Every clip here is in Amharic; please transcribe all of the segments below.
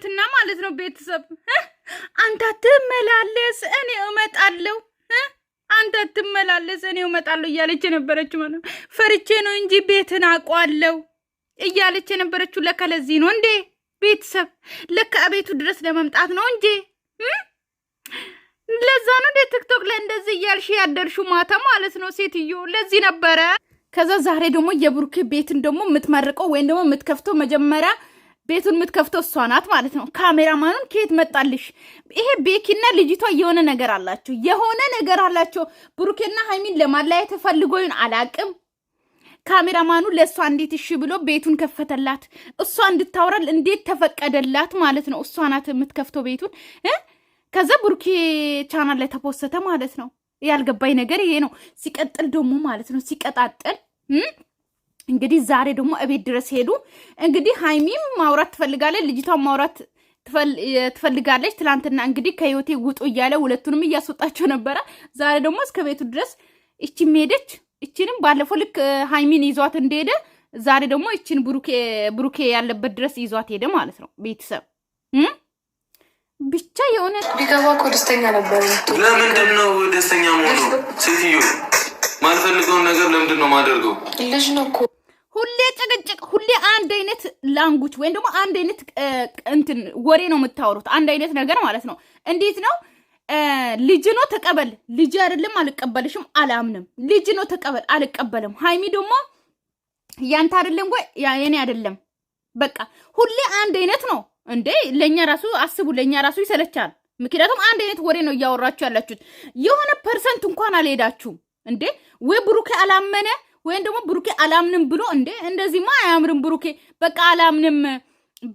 ትላንትና ማለት ነው ቤተሰብ አንተ ትመላለስ እኔ እመጣለሁ፣ አንተ ትመላለስ እኔ እመጣለሁ እያለች የነበረችው ማለት ነው። ፈርቼ ነው እንጂ ቤትን አውቀዋለሁ እያለች የነበረችው ለካ ለዚህ ነው እንዴ ቤተሰብ፣ ለካ ቤቱ ድረስ ለመምጣት ነው እንጂ። ለዛ ነው እንዴ ቲክቶክ ላይ እንደዚህ እያልሽ ያደርሽው ማታ ማለት ነው ሴትዮ፣ ለዚህ ነበረ። ከዛ ዛሬ ደግሞ የብሩኬ ቤትን ደግሞ የምትመርቀው ወይም ደግሞ የምትከፍተው፣ መጀመሪያ ቤቱን የምትከፍተው እሷ ናት ማለት ነው። ካሜራማኑን ከየት መጣልሽ? ይሄ ቤኪና ልጅቷ የሆነ ነገር አላቸው፣ የሆነ ነገር አላቸው። ብሩኬና ሀይሚን ለማለያየት ፈልጎ ይሁን አላቅም። ካሜራማኑ ለእሷ እንዴት እሺ ብሎ ቤቱን ከፈተላት? እሷ እንድታወራል እንዴት ተፈቀደላት ማለት ነው? እሷ ናት የምትከፍተው ቤቱን። ከዛ ብሩኬ ቻናል ላይ ተፖሰተ ማለት ነው። ያልገባኝ ነገር ይሄ ነው። ሲቀጥል ደግሞ ማለት ነው፣ ሲቀጣጥል እንግዲህ ዛሬ ደግሞ እቤት ድረስ ሄዱ። እንግዲህ ሀይሚም ማውራት ትፈልጋለች፣ ልጅቷን ማውራት ትፈልጋለች። ትላንትና እንግዲህ ከህይወቴ ውጡ እያለ ሁለቱንም እያስወጣቸው ነበረ። ዛሬ ደግሞ እስከ ቤቱ ድረስ እቺም ሄደች። እቺንም ባለፈው ልክ ሀይሚን ይዟት እንደሄደ ዛሬ ደግሞ እቺን ብሩኬ ያለበት ድረስ ይዟት ሄደ ማለት ነው። ቤተሰብ ብቻ የሆነ ቢገባ እኮ ደስተኛ ነበር። ለምንድን ነው ደስተኛ መሆኑ? ሴትዮ፣ ማልፈልገውን ነገር ለምንድን ነው ማደርገው? ልጅ ነው እኮ። ሁሌ ጭቅጭቅ፣ ሁሌ አንድ አይነት language ወይም ደግሞ አንድ አይነት እንትን ወሬ ነው የምታወሩት፣ አንድ አይነት ነገር ማለት ነው። እንዴት ነው ልጅ ነው ተቀበል፣ ልጅ አይደለም አልቀበልሽም፣ አላምንም። ልጅ ነው ተቀበል፣ አልቀበልም። ሀይሚ ደግሞ ያንተ አይደለም ወይ የኔ አይደለም። በቃ ሁሌ አንድ አይነት ነው እንዴ! ለእኛ ራሱ አስቡ፣ ለእኛ ራሱ ይሰለቻል። ምክንያቱም አንድ አይነት ወሬ ነው እያወራችሁ ያላችሁት። የሆነ percent እንኳን አልሄዳችሁም እንዴ! ወይ ብሩኬ አላመነ ወይም ደግሞ ብሩኬ አላምንም ብሎ፣ እንዴ እንደዚህማ አያምርም። ብሩኬ በቃ አላምንም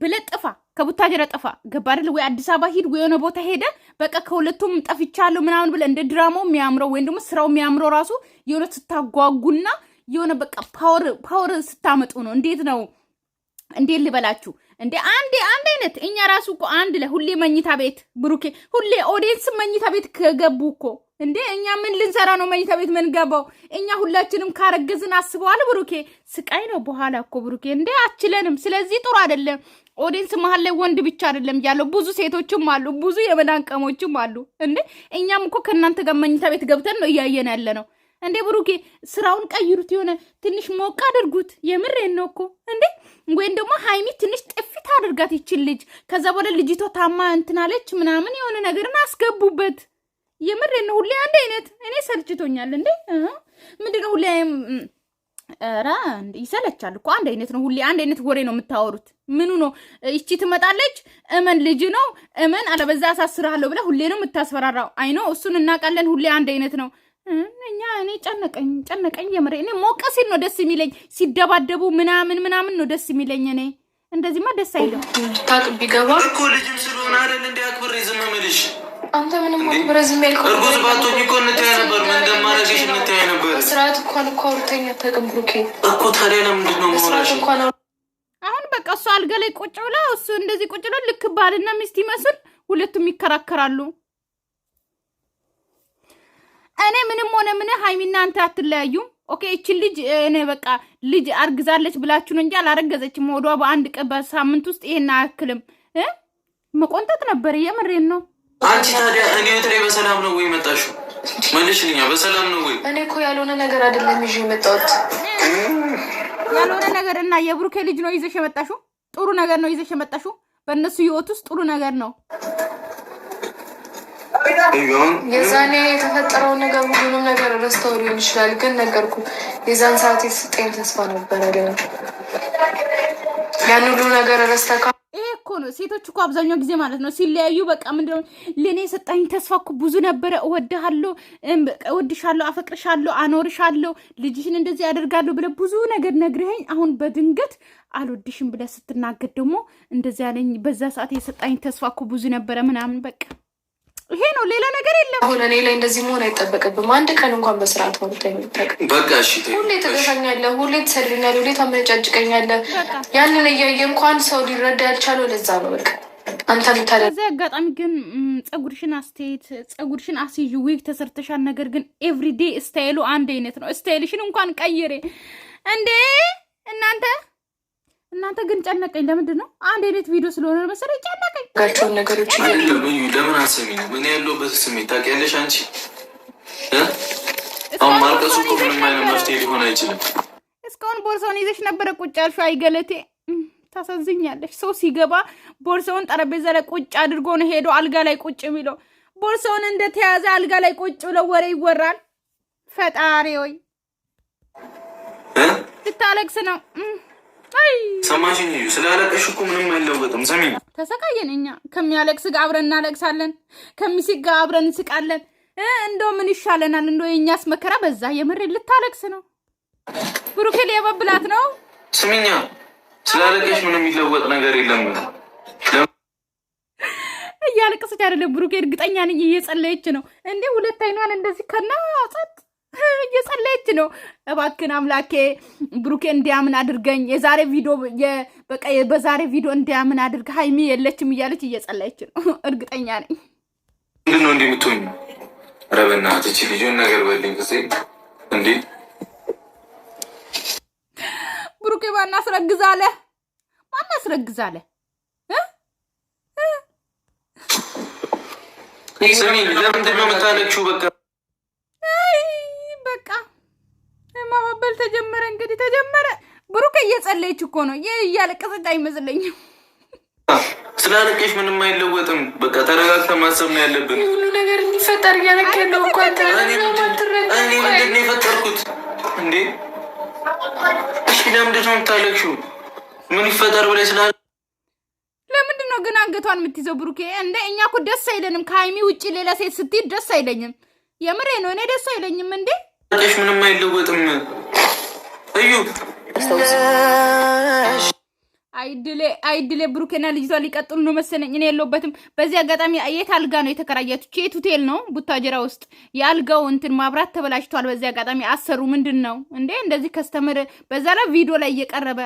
ብለህ ጥፋ፣ ከቡታጀራ ጥፋ። ገባ አይደል ወይ? አዲስ አበባ ሂድ ወይ የሆነ ቦታ ሄደ በቃ ከሁለቱም ጠፍቻለሁ ምናምን ብለህ እንደ ድራማው የሚያምረው ወይም ደግሞ ስራው የሚያምረው ራሱ የሆነ ስታጓጉና የሆነ በቃ power ስታመጡ ነው። እንዴት ነው፣ እንዴት ልበላችሁ እንዴ? አንድ አይነት እኛ ራሱ እኮ አንድ ላይ ሁሌ መኝታ ቤት ብሩኬ፣ ሁሌ audience መኝታ ቤት ከገቡ እኮ እንዴ እኛ ምን ልንሰራ ነው መኝታ ቤት ምን ገባው? እኛ ሁላችንም ካረገዝን አስበዋል ብሩኬ፣ ስቃይ ነው በኋላ እኮ ብሩኬ፣ እንዴ አችለንም። ስለዚህ ጥሩ አይደለም። Audience መሀል ላይ ወንድ ብቻ አይደለም ያለው፣ ብዙ ሴቶችም አሉ፣ ብዙ የመዳን ቅመሞችም አሉ። እንዴ እኛም እኮ ከእናንተ ጋር መኝታ ቤት ገብተን ነው እያየን ያለ ነው። እንዴ ብሩኬ ስራውን ቀይሩት፣ የሆነ ትንሽ ሞቅ አድርጉት። የምሬን ነው እኮ እንዴ። ወይም ደግሞ ሀይሚ ትንሽ ጥፊት አድርጋት ይችል ልጅ። ከዛ በኋላ ልጅቷ ታማ እንትናለች ምናምን የሆነ ነገርን አስገቡበት። የምሬን ነው። ሁሌ አንድ አይነት እኔ ሰልችቶኛል። እንዴ ምንድነው ሁሌ? ኧረ ይሰለቻል እኮ፣ አንድ አይነት ነው። ሁሌ አንድ አይነት ወሬ ነው የምታወሩት። ምኑ ነው? ይቺ ትመጣለች፣ እመን ልጅ ነው እመን፣ አለበዛ አሳስርሃለሁ ብለህ ሁሌ ነው የምታስፈራራው። I know፣ እሱን እናውቃለን። ሁሌ አንድ አይነት ነው። እኛ እኔ ጨነቀኝ ጨነቀኝ። የምሬ እኔ ሞቀ ሲል ነው ደስ የሚለኝ። ሲደባደቡ ምናምን ምናምን ነው ደስ የሚለኝ። እኔ እንደዚህማ ደስ አይልም። ታቅ ቢገባ እኮ ልጅም ስለሆነ አይደል እንዲ አክብሬ ዝም እምልሽ? አንተ ምንም አክብረህ ዝም ያልከው እርጉዝ ባትሆኚ እኮ እንታይ ነበር፣ ምን እንደማደርግሽ እንታይ ነበር። በስርዓት እንኳን እኮ አውርተኝ አታውቅም ብሩኬ። እኮ ታዲያ ለምንድን ነው በስርዓት የማወራሽ? እንኳን አሁን በቃ እሱ አልጋ ላይ ቁጭ ብላ እሱ እንደዚህ ቁጭ ብሎ ልክ ባልና ሚስት ይመስል ሁለቱም ይከራከራሉ። እኔ ምንም ሆነ ምን ሀይሚና አንተ አትለያዩም። Okay፣ እችን ልጅ እኔ በቃ ልጅ አርግዛለች ብላችሁ ነው እንጂ አላረገዘችም። ሆዷ በአንድ ቀን በሳምንት ውስጥ ይሄን አያክልም እ መቆንጠጥ ነበር። የምሬን ነው። አንቺ ታዲያ እኔ ህይወት ላይ በሰላም ነው ወይ መጣሽው? መልሽልኛ፣ በሰላም ነው ወይ? እኔ እኮ ያልሆነ ነገር አይደለም ይዤ የመጣሁት። ያልሆነ ነገር እና የብሩኬ ልጅ ነው ይዘሽ የመጣሽው? ጥሩ ነገር ነው ይዘሽ የመጣሽው። በእነሱ ህይወት ውስጥ ጥሩ ነገር ነው። የዛኔ የተፈጠረውን ነገር ሁሉንም ነገር ረስተው ሊሆን ይችላል። ግን ነገርኩ፣ የዛን ሰዓት የተሰጠኝ ተስፋ ነበረ። ሊሆን ያን ሁሉ ነገር ረስተህ ይሄ እኮ ነው ሴቶች እኮ አብዛኛው ጊዜ ማለት ነው ሲለያዩ በቃ ምንድነው ለእኔ የሰጣኝ ተስፋ እኮ ብዙ ነበረ። እወድሃለሁ፣ እወድሻለሁ፣ አፈቅርሻለሁ፣ አኖርሻለሁ፣ ልጅሽን እንደዚህ ያደርጋለሁ ብለህ ብዙ ነገር ነግረኸኝ አሁን በድንገት አልወድሽም ብለህ ስትናገር ደግሞ እንደዚህ ያለኝ በዛ ሰዓት የሰጣኝ ተስፋ እኮ ብዙ ነበረ ምናምን፣ በቃ ይሄ ነው፣ ሌላ ነገር የለም። አሁን እኔ ላይ እንደዚህ መሆን አይጠበቅብም። አንድ ቀን እንኳን በስርዓት አውርተኝ አታውቅም። በቃ እሺ ተይው። ሁሌ ትገፋኛለህ፣ ሁሌ ትሰድበኛለህ፣ ሁሌ ታመነጫጭቀኛለህ። ያንን እያየ እንኳን ሰው ሊረዳ ያልቻለው ለዛ ነው። በቃ አንተ የምታደርገው በዚህ አጋጣሚ ግን ፀጉርሽን አስተያየት ፀጉርሽን አስይዥ፣ ዊግ ተሰርተሻል። ነገር ግን everyday style ኡ አንድ አይነት ነው። Style ሽን እንኳን ቀይሬ እንዴ። እናንተ ግን ጨነቀኝ። ለምንድን ነው አንድ አይነት ቪዲዮ ስለሆነ መሰለኝ ጨነቀኝ። ጋቸውን ነገሮች አይደለም። እዩ ለምን አሰሚኝም? እኔ ያለሁበት ስሜት ታውቂያለሽ አንቺ። አሁን ማልቀሱ እኮ ምንም አይነት መፍትሄ ሊሆን አይችልም። እስካሁን ቦርሳውን ይዘሽ ነበረ ቁጭ ያልሽው። አይገለቴ ታሳዝኛለሽ። ሰው ሲገባ ቦርሳውን ጠረጴዛ ላይ ቁጭ አድርጎ ነው ሄዶ አልጋ ላይ ቁጭ የሚለው። ቦርሳውን እንደተያዘ አልጋ ላይ ቁጭ ብሎ ወሬ ይወራል። ፈጣሪ ወይ ልታለቅስ ነው። አይ ሰማሽኝ? እዩ ስላለቀሽ እኮ ምንም አይለወጥም። ስሚ ተሰቃየን እኛ። ከሚያለቅስ ጋር አብረን እናለቅሳለን፣ ከሚስቅ ጋር አብረን እንስቃለን። እንደው ምን ይሻለናል? እንደው የእኛስ መከራ በዛ። የምር ልታለቅስ ነው። ብሩኬ ሊያባብላት ነው። ስሚኛ፣ ስላለቀሽ ምንም የሚለወጥ ነገር የለም። እያለቀሰች አይደለም ብሩኬ፣ እርግጠኛ ነኝ እየጸለየች ነው። እንዴ ሁለት አይኗን እንደዚህ ከና ጸጥ እየጸለየች ነው። እባክን አምላኬ ብሩኬ እንዲያምን አድርገኝ፣ የዛሬ ቪዲዮ በቃ በዛሬ ቪዲዮ እንዲያምን አድርግ፣ ሀይሚ የለችም እያለች እየጸለየች ነው። እርግጠኛ ነኝ። ምንድን ነው እንዲህ የምትሆኚው? ኧረ በእናትህ ይህቺ ልጅ ነገር በልኝ ጊዜ እንዴ ብሩኬ ማን አስረግዛለ? ማን አስረግዛለ? ስሚ፣ ለምንድን ነው የምታለቅሺው? በቃ በቃ ማባበል ተጀመረ። እንግዲህ ተጀመረ። ብሩኬ እየጸለየች እኮ ነው። ይህ እያለቀሰች አይመስለኝም። ስላለቀሽ ምንም አይለወጥም። በቃ ተረጋግተን ማሰብ ነው ያለብን። ሁሉ ነገር እንዲፈጠር እያደረክ ያለው እኮ አንተ እኔ ምንድን ነው የፈጠርኩት እንዴ? እሺ ለምንድን ነው የምታለቅሺው? ምን ይፈጠር ብለሽ ስላለ ለምንድን ነው ግን አንገቷን የምትይዘው ብሩኬ? እንደ እኛ እኮ ደስ አይለንም። ከሀይሚ ውጭ ሌላ ሴት ስትሄድ ደስ አይለኝም። የምሬ ነው። እኔ ደስ አይለኝም እንዴ። ስላለቀሽ ምንም አይለወጥም። እዩ አይድሌ አይድሌ፣ ብሩኬና ልጅቷ ሊቀጥሉ ነው መሰለኝ። እኔ የለሁበትም። በዚህ አጋጣሚ የት አልጋ ነው የተከራያችሁት? የት ሆቴል ነው? ቡታጀራ ውስጥ የአልጋው እንትን ማብራት ተበላሽቷል። በዚህ አጋጣሚ አሰሩ። ምንድን ነው እንዴ እንደዚህ customer በዛ ላይ ቪዲዮ ላይ እየቀረበ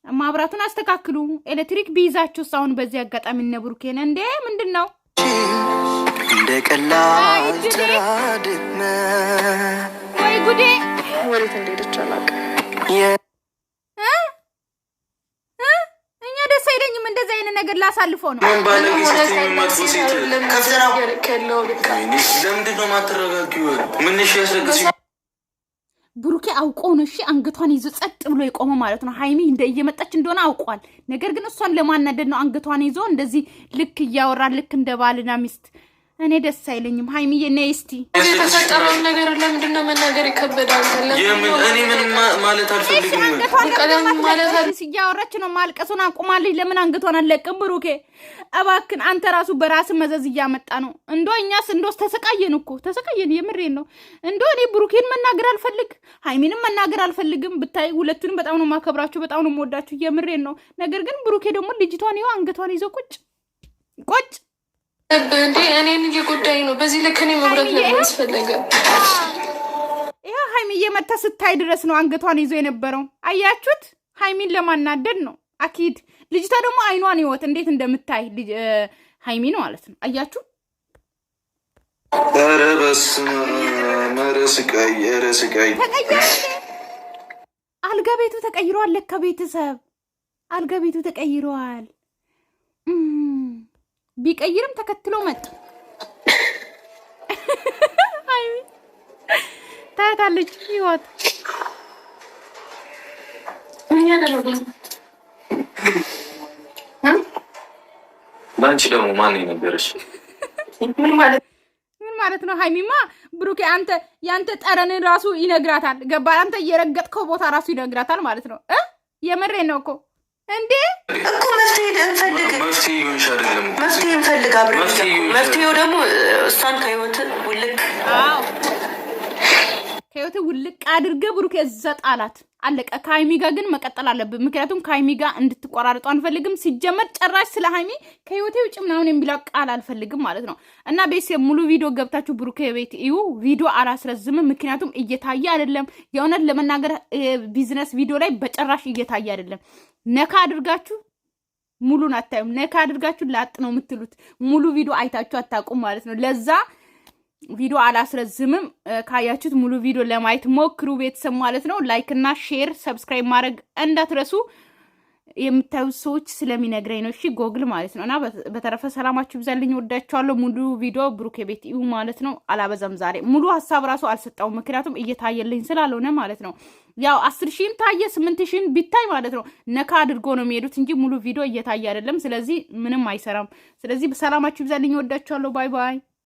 ማብራቱን አስተካክሉ። ኤሌክትሪክ ቢይዛችሁስ አሁን በዚህ አጋጣሚ እነ ብሩኬን እንዴ ምንድን ነው እንደ ቀላል ተራ ድክመት ወይ ጉዴ! ወዴት እንደሄደች አላውቅም። እኛ ደስ አይለኝም እንደዚህ አይነት ነገር ላሳልፈው ነው። ምን ባለጌ ስትይ መጥፎ ሴት እያደረክ ያለው በቃ ለምንድን ነው የማትረጋጊው? ምንሽ ያስለቅስሽ? ብሩኬ አውቆ ነው እሺ፣ አንገቷን ይዞ ጸጥ ብሎ የቆመ ማለት ነው። ሀይሚ እንደ እየመጣች እንደሆነ አውቋል። ነገር ግን እሷን ለማናደድ ነው አንገቷን ይዞ እንደዚህ ልክ እያወራ ልክ እንደ ባልና ሚስት። እኔ ደስ አይለኝም። ሀይሚዬ ነይ እስቲ የተፈጠረውን ነገር ለምንድን ነው መናገር የከበደ? አንተ የምን እኔ ምንም ማለት አልፈልግም። አንገቷን ቀለም ማለት እያወራች ነው። ማልቀሱን አቁማለች። ለምን አንገቷን አለቅም? ብሩኬ እባክን አንተ ራሱ በራስ መዘዝ እያመጣ ነው። እንዶ እኛስ እንዶስ ተሰቃየን እኮ ተሰቃየን። የምሬን ነው። እንዶ እኔ ብሩኬን መናገር አልፈልግ፣ ሀይሚንም መናገር አልፈልግም። ብታይ ሁለቱንም በጣም ነው ማከብራችሁ፣ በጣም ነው የምወዳችሁ። የምሬን ነው። ነገር ግን ብሩኬ ደግሞ ልጅቷን ይኸው አንገቷን ይዞ ቁጭ ቁጭ እንዴ እኔን እየጎዳኝ ነው። በዚህ ልክ እኔ መጉዳት ለምን አስፈለገ? ይኸው ሀይሚ እየመታ ስታይ ድረስ ነው አንገቷን ይዞ የነበረው። አያችሁት? ሀይሚን ለማናደድ ነው أكيد። ልጅቷ ደግሞ አይኗን ህይወት እንዴት እንደምታይ ሀይሚን ማለት ነው። አያችሁ? ኧረ በስመ አብ! ኧረ ስቃይ! ኧረ ስቃይ! ተቀየረ። አልጋ ቤቱ ተቀይሯል። ለካ ቤተሰብ አልጋ ቤቱ ተቀይሯል። ቢቀይርም ተከትሎ መጣ። ሀይሚ ታያታለች ህይወት ምን ያደረጉ ለአንቺ ደግሞ ማን የነገረሽ? ምን ማለት ምን ማለት ነው? ሀይሚማ ብሩኬ አንተ ያንተ ጠረንን ራሱ ይነግራታል። ገባ? አንተ እየረገጥከው ቦታ ራሱ ይነግራታል ማለት ነው። የምሬ ነው እኮ እንዴ እኮ መፍትሄ እንፈልግ፣ መፍትሄ ይሆንሽ አይደለም መፍትሄ እንፈልግ አብረን። መፍትሄ ይሆንሽ መፍትሄው ደግሞ እሷን ከህይወት ውልቅ አዎ ከህይወት ውልቅ አድርገህ ብሩኬ እዛ ጣላት። አለቀ። ከሀይሚ ጋር ግን መቀጠል አለብን። ምክንያቱም ከሀይሚ ጋር እንድትቆራርጡ አንፈልግም። ሲጀመር ጭራሽ ስለ ሀይሚ ከህይወቴ ውጭ ምናምን የሚለው ቃል አልፈልግም ማለት ነው። እና ቤተሰብ ሙሉ ቪዲዮ ገብታችሁ ብሩኬ ቤት እዩ። ቪዲዮ አላስረዝምም፣ ምክንያቱም እየታየ አይደለም። የእውነት ለመናገር ቢዝነስ ቪዲዮ ላይ በጭራሽ እየታየ አይደለም። ነካ አድርጋችሁ ሙሉን አታዩም። ነካ አድርጋችሁ ላጥ ነው የምትሉት። ሙሉ ቪዲዮ አይታችሁ አታውቁም ማለት ነው። ለዛ ቪዲዮ አላስረዝምም። ካያችሁት ሙሉ ቪዲዮ ለማየት ሞክሩ ቤተሰብ ማለት ነው። like እና share፣ subscribe ማድረግ እንዳትረሱ። የምታዩት ሰዎች ስለሚነግረኝ ነው። እሺ ጎግል ማለት ነው። እና በተረፈ ሰላማችሁ ይብዛልኝ፣ ወዳችኋለሁ። ሙሉ ቪዲዮ ብሩኬ ቤት እዩ ማለት ነው። አላበዛም። ዛሬ ሙሉ ሀሳብ ራሱ አልሰጠውም፣ ምክንያቱም እየታየልኝ ስላልሆነ ማለት ነው። ያው 10,000ም ታየ 8,000ም ቢታይ ማለት ነው ነካ አድርጎ ነው የሚሄዱት እንጂ ሙሉ ቪዲዮ እየታየ አይደለም። ስለዚህ ምንም አይሰራም። ስለዚህ ሰላማችሁ ይብዛልኝ፣ ወዳችኋለሁ። Bye bye።